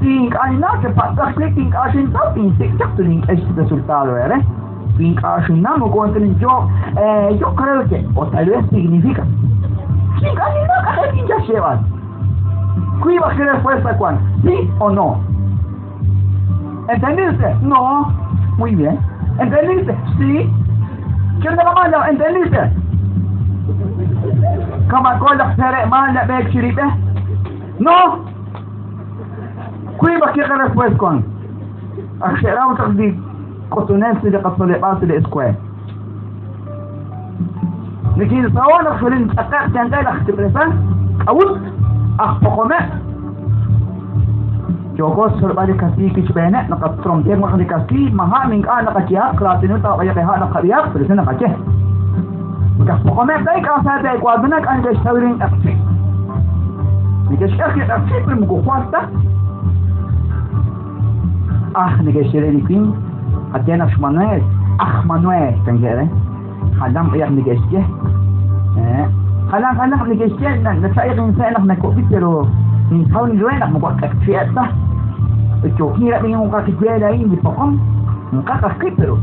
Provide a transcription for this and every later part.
Ink'a' ninnaw, chepatz'aq wi ink'a' xintaw, tinsik' chaq tinink'e resultado eere. Ink'a' xinnaw, moko wan yo creo que, o tal vez significa. Ink'a' ninnaw k'a'ej kinchal xyeeb'al. Wiib' ajwi' respuesta wan, ¿sí o no? ¿Entendiste? No. Muy bien. ¿Entendiste? Sí. ¿Quién te la manda? ¿Entendiste? Kama kolak sere mala bek chiripe. No. Wiib' ajwi' respuesta wan. Axeraw taq di kotunel di qatsoleb'al di escuela. Nikinsaw naq xulin tz'aqaq chankay laj tipresan k'awut ajpoqome' Yoko solb'al li kasi kichb'ene naqatrompiek maq li kasi maha mink'a naqachiaq ratinu taqayaqiha naqab'iaq pero se naqache. Ajpoqome' tay k'asate ecuadona k'an kextawrin aqchi. Nikexk'aj aqchi pero mukujuasta. Ah nikexerelikin atena Manuel. Ah Manuel kankere. Halam iyak nikexye. Halam halam nikexye na tsaiq insan nak pero nintaw ni ruena mukuaqchiata. Chokira bien un caquicuela ahí ni pocón. Un cacasqui pero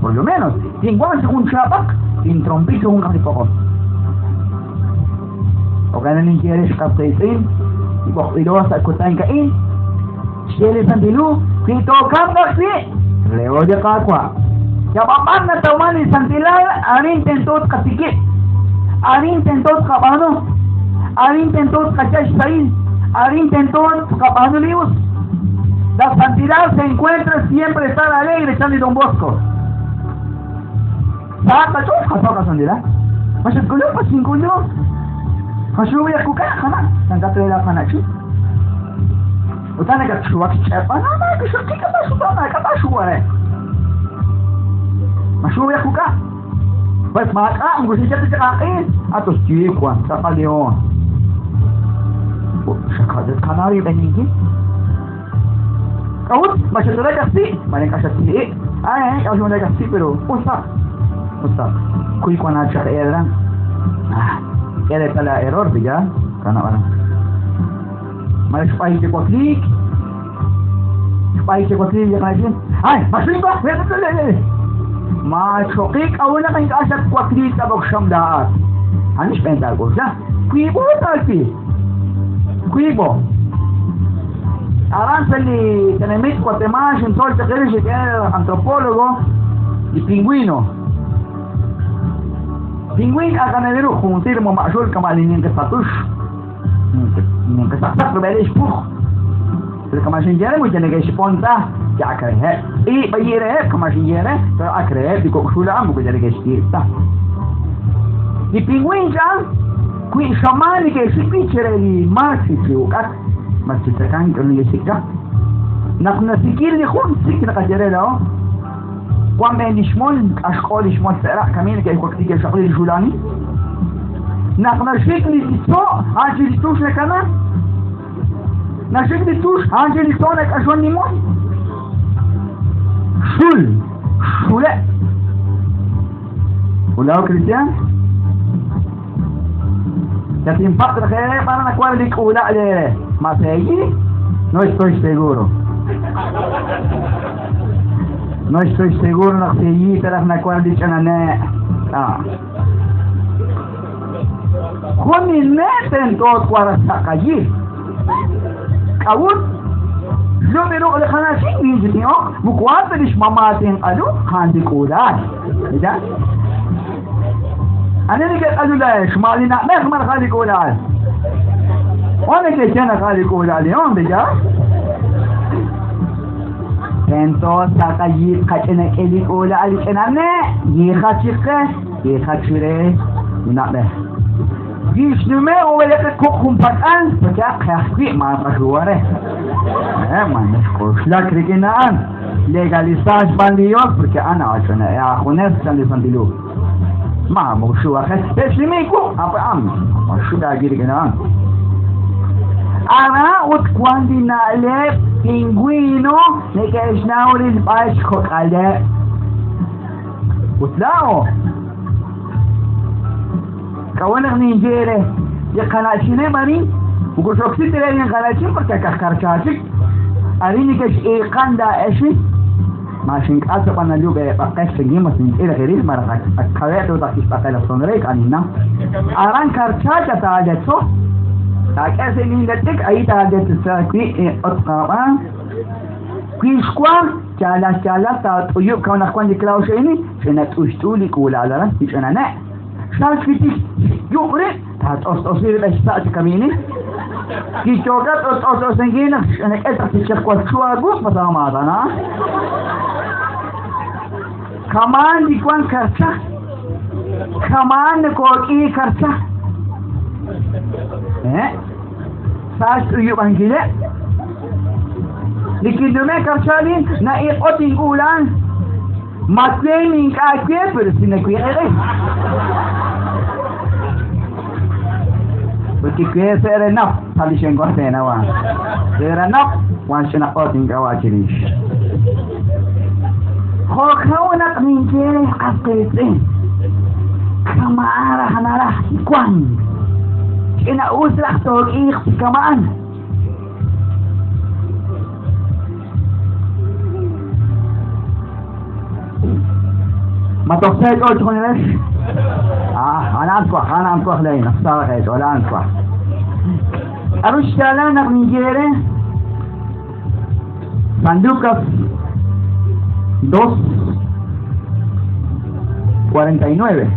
por lo menos tinguan un chapak tin trompito un cacipocón. O ganan ni quieres captaitin y boqilo sa kutain kain. Shele santilu pito kam si leo de kakwa. Ya papan na tawani santilal arin tentot katikit. Arin tentot kapano. Arin tentot kachash sain. Arin tentot kapano lius. La santidad se encuentra siempre estar alegre, Chandy Don Bosco. Saca chusca toca santidad. Mashukulo pasinkulo. Mashuya kuka kana. Sangato la kanachi. Utana ka chuak chepa na na ka shuki ka bashuba na ka bashuwa. Mashuya kuka. Pues maka ang gusto siya tsaka atos chikwa sa kalion. Shakadat kanari benigi. Kawut, masyadura kasi, maling ka siya ti. Ay, kawut mo kasi pero usa. Usa. Kuy ko na siya kaya lang. Ah, kaya pala error biga. Kana wala. Maling pa ko click. Pa ko click ya kana Ay, masyadura ba? Machokik awala kay kaasat kwa click abog siyam daat. Anis pental ko siya. Kuibo talpi. Kuibo. Aranzali tenemos Guatemala, entonces que era antropólogo y pingüino. Pingüín a ganadero juntirmo mayor kamalinin que patush. Nin que saksak belish puh. Pero kamashin yere muy tiene que ponta ya creer. Y bayere kamashin yere pero a creer digo shula amu que tiene que está. Y pingüín ya kui shamani que si pichere li marchi ukat masitakan kami yesika naknasikir ni khun sik nakajerela kwame nishmol ashqol ishmol sera kamin kay kwakti kay shaqli julani naknashik ni tso anjeli tush nakana nashik ni tush anjeli to nak ashon ni mon shul shule Hola Cristian Yatimpak kaya para nakuha ni kula le Masegi? No estoy seguro. No estoy seguro na kasi taraf na kwa di siya na ah. Kunineten to kwara sa kayi. Kawut Lumiro ka na sing ni ok mukwata dis mamating alo handi kulan. Ida? Ano ni kay alo la shmali na mer mar khali kulan. Wala kay siya nakali kulan yon diga? Ento sa kayit kachena keli kula ali kenane yikhachike yikhachire inabe. Gishnume o wala ka kukumpakan pagka kaya ma pashuare. Man koshla krikinaan legalizas bandios porque ana achona ya jones san santilu. Ma mo shuwa khes pesimiku apa am shuda girikinaan. Ara ut kwandinale pingüino ne keshnaurin pach kokale. Utlao. Kawanak ninjere ya kanachine mari. Ugo shoxitele en kanachin porque kakkarchachik. Arini kex iqan da eshi. Ma shink'at b'analu b'aqel seguimos sin ir mara akabeto ta kisbaqel sonrek anina. Aran karchacha ta aletso. Ta k'ese nindatik ahí ta aletsa kwi otqaba. Kwixkwan chala chala ta tuyub kaunaq kwan yiklaw shini ch'ina t'uxt'uli k'ulalara ch'ina ne. Xal kitik yuqri ta t'os'osir b'exsa chikamini. Kichokat t'os'osengina ch'ina k'etaq tichaqwalchuagu pasamadana. Kamaan dikwan karcha. Kamaan koki karcha. Eh? Saas uyubangile. Likidume karchali na iqotin ulan. Matlein kakwe pero sinakwe. Porque kwe ser enough salishen gorte na wa. Ser enough wan shina qotin kawachirish. Hokawnak ninche qasqitsin. Kamara hanara kwan. Ina usraq toqiq kamaan. ما تحتاج قلت خوني أنا أنكح أنا أنكح لين أختار ولا أنكح أرش تالانا من جيري San Lucas 2:49.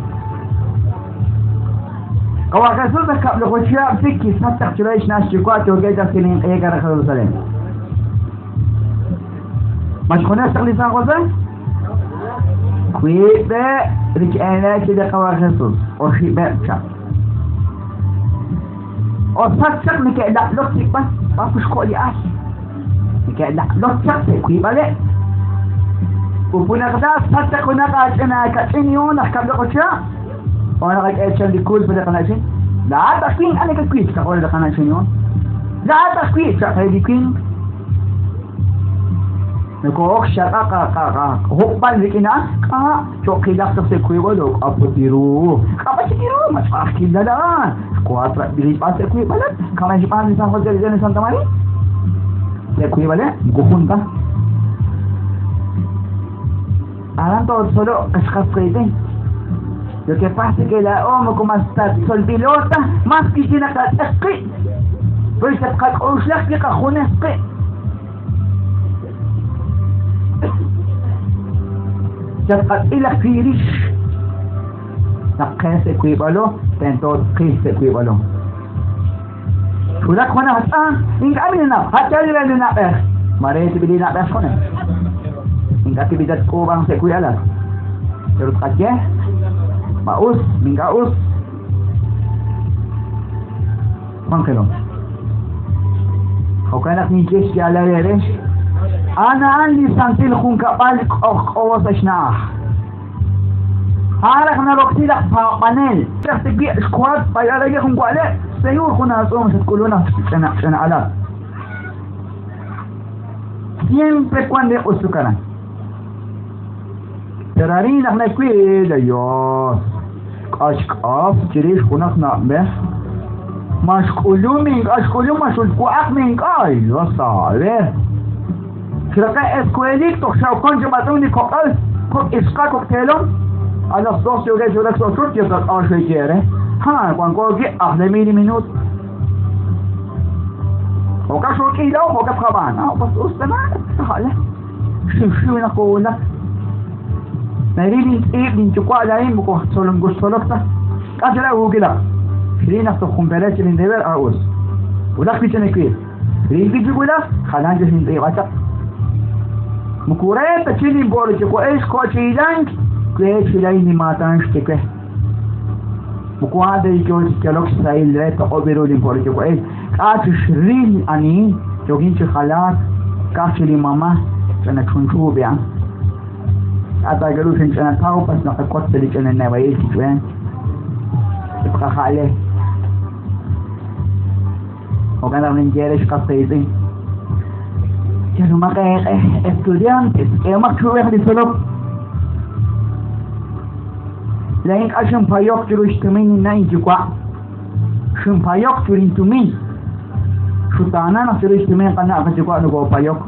Kawa Jesús kablo siki sataq chureish nash chukwati ogeta silin ega Jerusalén. Mashkhuna li San José? Kwibe rik'ena kida kawa Jesús o shibe cha. O sataq ni ke la lok pa pa pushko li as. Ni ke la lok cha kwiba le. Upunaqda sataq unaqa ch'ina kach'in kablo qocha. وانا قد اتشل لكل فريق ناشين لا تخوين انا كويت كقول لك انا شنو لا تخوين تخوين كوين نكوك شقا قا قا قا هو بان لكنا قا شو كيلا تفسي كوي ولو ابو ابو ما تفاخ لا لا cuatro بلي باس كوي بلد كمان جبان سان خوزي de Santa María كوي بلد جوجونتا Aranto solo kaskas Lo que pasa es que la homo como hasta solvilota más que tiene que pero se qad que qajunes qi تبقى إلى فيريش نقاس كويبالو تنتو قيس كويبالو شو لك هنا هتا إنك أميننا حتى لنا نبخ مريت بدي نبخ هنا إنك تبي تكوبان سكويالا terus aja Maus, mingkaus. Mangkelong. Hokanak ni Jesh yala rere. Ana an li santil khun kapal och owas ashna. Harak na roksi lak panel. Taxti squad bayara ge khun kwale. Señor khuna asom satkuluna sana sana ala. Siempre cuando usukaran. Terarin nak nakwi Dios. Ashqaf chirish khunaq nabeh. Mashqulu min ashqulu mashul kuaq min ay Dios sabe. Shiraka escuelik to shawkon jabatun ni kokal kok isqa koktelon. A las 12 yoga yo la sochur que ta quiere. Ha, cuando que ahle mil minut. O ka sho ki law o ka khabana. Bas ustana hale. Shu shu na ko na. Narilin ibn chukwa lain buko solom gusolokta. Kasela ugila. Shirina to khumbelet min deber aus. Ulak bichane kwi. Rin bijugula khalan jin de wata. Mukureta chilin bor chukwa es ko chilang kwe chilain matan shtekwe. Mukwade yo chalok sail re to obiru lin bor chukwa es. Ka shrin ani jogin khalat ka chili mama chana chunchu bian. Atagalu chana tau pas naqat li chana nawai chuen. Ibqa khale. وكان من جيرش قصيدي كانوا ما estudiantes ما كانوا ياخذوا سلوك لين أشم فيوك تروش تمين ناين جوا شم فيوك ترين تمين شو تانا نتروش تمين قناة فجوا نقول فيوك.